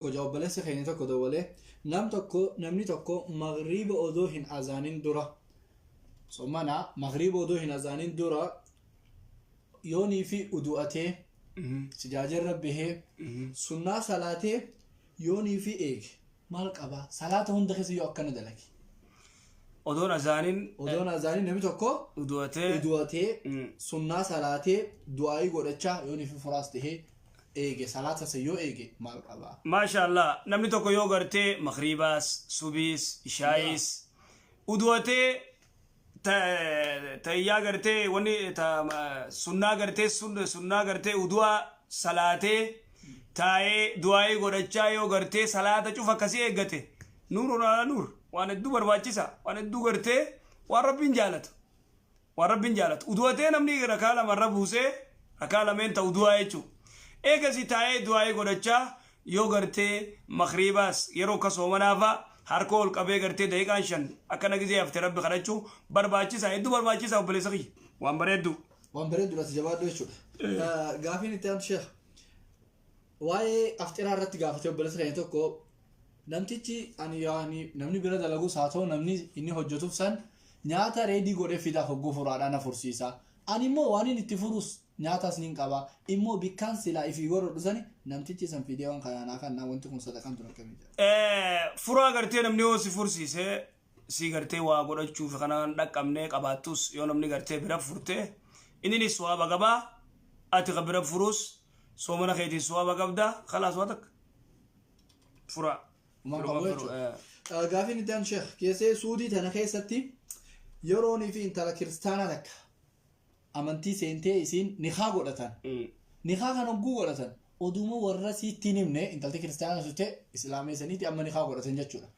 Tokko obboleessi keenya tokko dawwalee nam tokko namni tokko magriiba odoo hin azaanin dura sommana magriiba odoo hin azaanin dura yoonii fi udu'atee sijaajarra bahee sunnaa salaatee yoonii fi eege maal qaba salaata hunda keessa yoo akkana dalage? Odoon azaanin Odoon azaanin namni tokko udu'atee udu'atee sunnaa salaatee du'aayii godhachaa yoonii fi furaas tahee eege salaata san yoo eege maal qaba? Maasha Allah, namni tokko yoo gartee makriibaas, subiis, ishaayis udu'atee tayyaa gartee wanni sunnaa gartee sunnaa gartee udu'aa salaatee taa'ee du'aayii godhachaa yoo gartee salaata cufa akkasii eeggate, nuurun ala nuur, waan hedduu barbaachisa, waan hedduu gartee waan Rabbiin jaalatu. Waan Rabbiin jaalatu. Udu'atee namni rakaa lama irra buusee rakaa lameen ta'u du'aa jechuudha. Eegasii taa'ee du'aayii godhachaa yoo gartee makriibaas yeroo akka soomanaafaa harka ol qabee gartee daqiiqaan 5 akkana gizee hafte Rabbi kadhachuu barbaachisa, hedduu barbaachisa, obboleessa kiyya. Waan bareedduu. Waan bareedduudha, jabaadhu jechuudha. Gaafiin itti aantu, sheekh, waa'ee afxiraa irratti gaafatee obboleessa keenya tokko. Namtichi ani yaani namni bira dalagus haa ta'u namni inni hojjetuuf san nyaata ready godhee fidaaf hogguu furaadhaa na fursiisa. Ani immoo waan inni itti furus nyaatas nin qaba. Immoo bikkaan silaa ifii godhadhu sani namtichi san fidee waan kanaa naa kannaa, wanti kun sadaqaan tun akkamii jedha? Furaa gartee namni yoo si fursiise si gartee waa godhachuuf kanaan dhaqqabnee qabaattus, yoo namni gartee bira furte inninis suwaaba qabaa, ati ka bira furuus soomana keetiin suwaaba qabda. Khalaas, waa takka furaa. Uumaan qabu jechuudha. Gaafiin itti aanu, sheekh, keessee Suudii tana keessatti yeroonii fi intala kiristaanaa takka amantii seentee isiin nikaa godhatan. Nikaa kan hogguu godhatan oduma warra siitti hin himne intalti kiristaanaa turte islaameessaniiti amma nikaa godhatan jechuudha.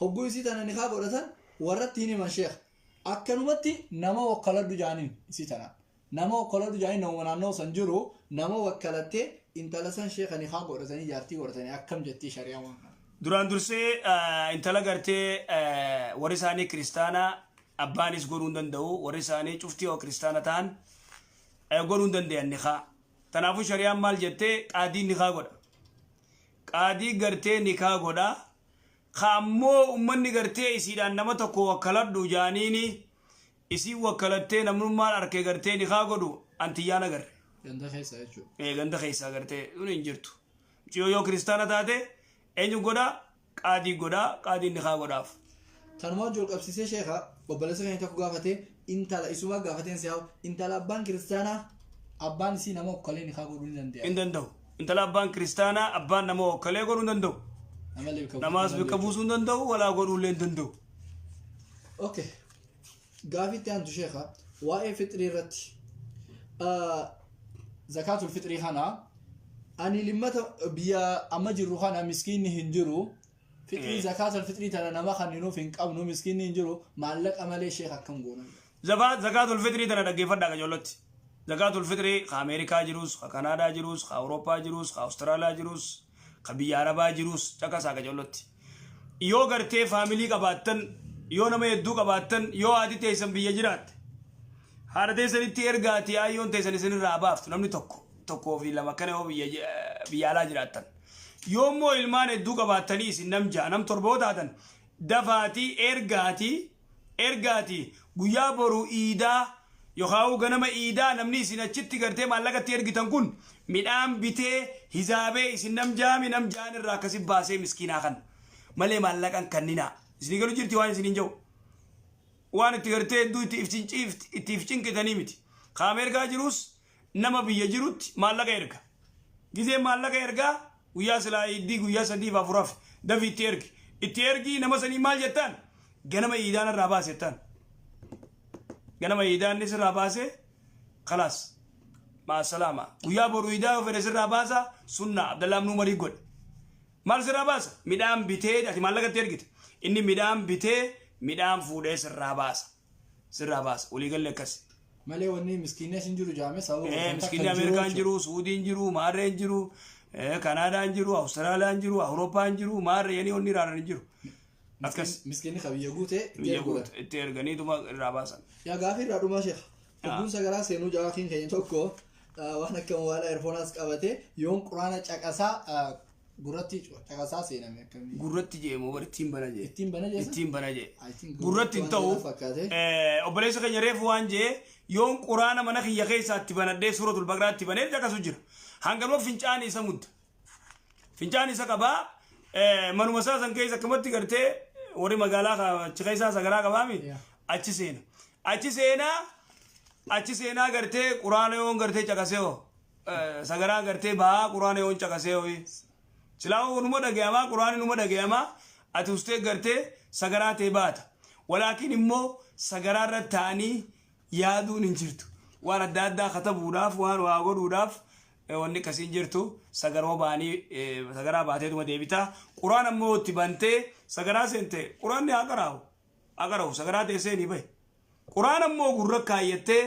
Hogguu isii tana nikaa godhatan warratti hin himan, sheekh. Akkanumatti nama wakkaladhu jaaniin isii tanaan. Nama wakkaladhu jaaniin namuma naannoo san jiru nama wakkalattee intala san, sheekha, nikaa godhatanii jaartii godhatanii, akkam jettii shari'aa waan kana? Duraan dursee intala gartee warri isaanii kiristaanaa abbaanis godhuu hin danda'u, warri isaanii cuftii yoo kiristaana ta'an godhuu hin danda'an nikaa. Kanaafuu shari'aan maal jettee? Qaadiin nikaa godha. Qaadii gartee nikaa godha. Ka ammoo ummanni gartee isiidhaan nama tokko wakkaladhu jaaniini isiin wakkalattee namnummaan arkee gartee nikaa godhu antiyyaan agarre. Ganda keessa jechuudha. Ganda keessaa gartee sun hin jirtu. Mucayyoo yoo kiristaana taate eenyu godha? Qaadii godha, qaadiin nikaa godhaaf. Tanuma wajji wal qabsiisee, sheeka, obboleessa keenya tokko gaafate intala isuma gaafateen si haa intala abbaan kiristaanaa abbaan isii nama okkalee nikaa godhuu ni danda'a? Hin danda'u. Intala abbaan kiristaanaa abbaan nama okkalee godhuu hin danda'u. Namallee bakka buusuu Namaas hin bakka danda'u. buusuu hin danda'u, walaa godhuu illee hin danda'u. Okay. Gaafii itti aantu, sheeka, waa'ee fixrii irratti. Zakaatul fixrii kana ani limmata biyya amma jirru kana miskiinni hin jiru. Fixrii zakaatul fixrii tana nama kanninuuf hin qabnu, miskiinni hin jiru, maallaqa malee, sheeka, akkam goona? Zakaatul fixrii tana dhaggeeffadhaa qajoollotti. Zakaatul fixrii ka Ameerikaa jirus, ka Kanaadaa jirus, ka Awurooppaa jirus, ka Awustiraaliyaa jirus, ka biyya Arabaa jirus caqasaa qajoollotti. Yoo gartee family qabaattan, yoo nama hedduu qabaattan, yoo haati teessan biyya jiraatte, haadha teessanitti ergaatii ayyoon teessan isinirraa baaftu, namni tokko tokkoo fi lama akkana yoo biyya alaa jiraattan. Yoo immoo ilmaan hedduu qabaattanii isin nam ja'a nam torba yoo taatan dafaatii ergaatii guyyaa boru iidaa yookaan ganama iidaa namni isin achitti gartee maallaqatti ergitan kun midhaan bitee hizaabee isin nam jaami nam ja'an irraa akkasi baasee miskiinaa kan malee maallaqan kanninaa. Isinii galu jirti waan isiniin jiru. Waan itti gartee hedduu itti if cinqitanii miti. Ka Ameerikaa jirus nama biyya jirutti maallaqa erga. Gizeen maallaqa ergaa guyyaa silaa iiddii guyyaa sadiif afuraaf dafii itti ergi. Itti ergii nama sanii maal jettaan? Ganama iidaan irraa baase jettaan. Ganama iidaan inni sirraa baase, khalaas. Maa salaama. Guyyaa boru iidaa yoo fedhe sirraa baasa, sunna Abdallaa ibn Umarii godhe. Maal sirraa baasa? Midhaan bitee, ati maallaqa itti ergite. Inni midhaan bitee midhaan fuudhee sirraa baasa. Sirraa baasa. Waliigalli akkas. Malee wanni miskiinni as hin jiru jaame sababa godhatan takka Miskiinni hin jiru Ameerikaan jechuudha. jiru, Suudiin jiru, Maarreen jiru, Kanaadaan jiru, Awustiraaliyaan jiru, Awurooppaan jiru, maarree yani wanni raaran hin jiru. Akkas. Miskiinni ka biyya guute itti Biyya erguudha. guute itti erganiituma irraa baasan. Yaa gaafii irraa dhumaa, sheekh. Hogguun sagaraa seenuu jawaakiin keenya tokko waan akka mobaayilaa earphone aas qabate yoon quraana caqasaa Gurratti caqasaa seename akkamii? Gurratti jee moo bar ittiin bana jee. Ittiin bana jee? Ittiin bana jee. I think Gurratti hin waan ta'u. jedhan fakkaate. Obboleessa keenya reefu waan jee yoon quraana mana kiyya keessaa itti banadhee suuratul baqraa itti banee caqasu jira. Hanganuma fincaan isa mudda. Fincaan isa qabaa manuma isaa san keessa akkamatti gartee warri magaalaa achi keessaa sagaraa qabaami achi seena. Achi seenaa achi seenaa gartee quraana yoon gartee caqasee hoo sagaraa gartee bahaa quraana yoon caqasee hoo silaa numa dhagayamaa quraani numa dhagayamaa ati ustee gartee sagaraa tee baata. Walaakin immoo sagaraa irra taa'anii yaaduun hin jirtu. Waan adda addaa katabuudhaaf waan waa godhuudhaaf wanni akkasii hin jirtu. Sagaroo baanii sagaraa baateetuma deebita. Quraan ammoo itti bantee sagaraa seente quraanni haa qara'u. Haa qara'u sagaraa ta'e seenii bahe. Quraan ammoo gurra kaayyattee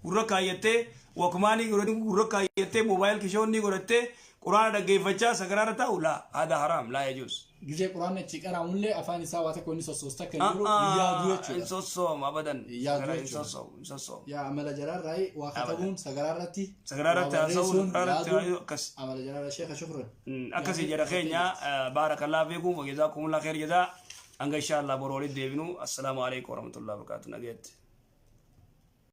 gurra kaayyattee wakmaanii gurra kaayyattee moobaayil kishoonnii godhattee quraana dhaggeeffachaa sagaraa irra taa'u laa hada haraam laa yajuus. Gizee quraanni achi qaraamullee afaan isaa waa takka inni sossoosu takka hin jiru hin yaadu Hin jechuudha. sossoomu abadan. Hin yaadu Sagaraa hin jechuudha. sossoomu hin sossoomu. Yaa amala jaraarraa waa katabuun sagaraa irratti Sagaraa irratti waa haasa'uun barreessuun sagaraa irratti yaaduun haasa'uun akkas. amala jaraarraa sheekha shukran. Akkasii jara keenya baarakallah fiikum wa jazaakumullah khair jazaa hanga insha Allah boroo walitti deebinu assalaamu alaikum warahmatullahi wabarakatuh nageetti.